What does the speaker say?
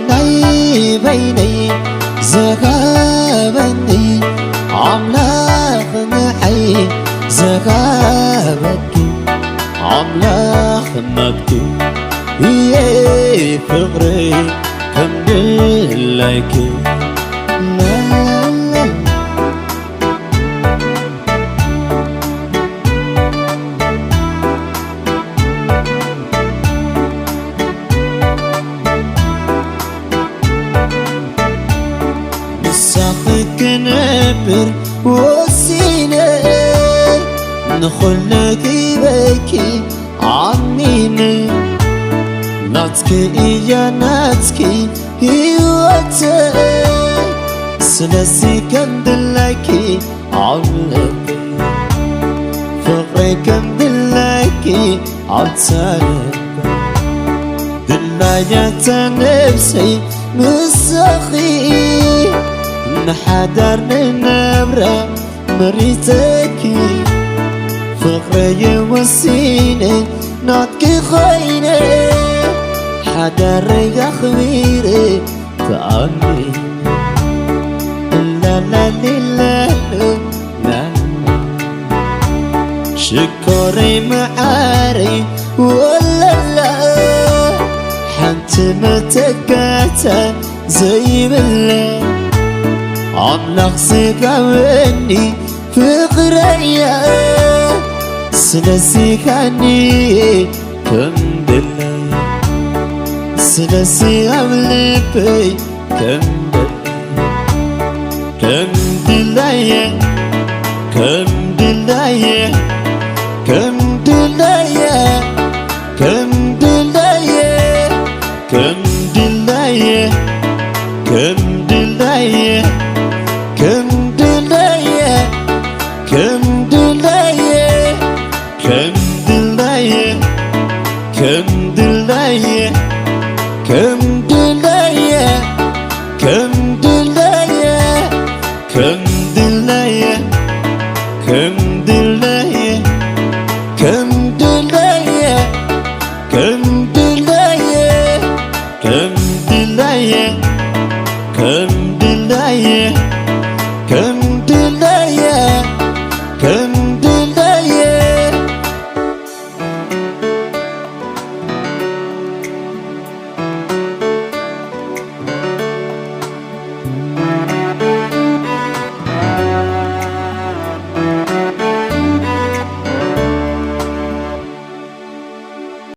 ናይ በይነይ ዝሃበኒ ኣምላኽ ንዓይ ዝሃበኪ ኣምላኽ ናትኪ እየ ፍቕረይ ከም ድላይኪ። ምሳኺ ክነብር ወሲነ ንኹሉ ክበኪ ኣሚነ ናትኪ እያ ናትኪ ህይወተይ ስለዚ ከም ድላይኪ ኣብ ልበይ ፍቕረይ ከም ድላይኪ ኣብታ ልበይ ድላያታ ነብሰይ ምሳኺ ንሓዳር ንነብራ መሪጸኪ ፍቕረይ ወሲነ ናትኪ ኾይነ ሓዳረይ ኣኽቢረ ተኣሚነ ላላሊላሎ ላላ ሽኮረይ መዓረይ ወለላ ሓንቲ መተካእታ ዘይብላ ኣምላኽ ዝሃበኒ ፍቕረያ ስለዚ ሃኒ ከም ድላየ ስለዚ ኣብ ልበይ ከም ድላየ ከም ድላየ ከም ድላየ ከም ድላየ ከም ድላየ ከም ድላየ ከም ድላየ ከም ድላየ ከም ድላየ ከም ድላየ ከም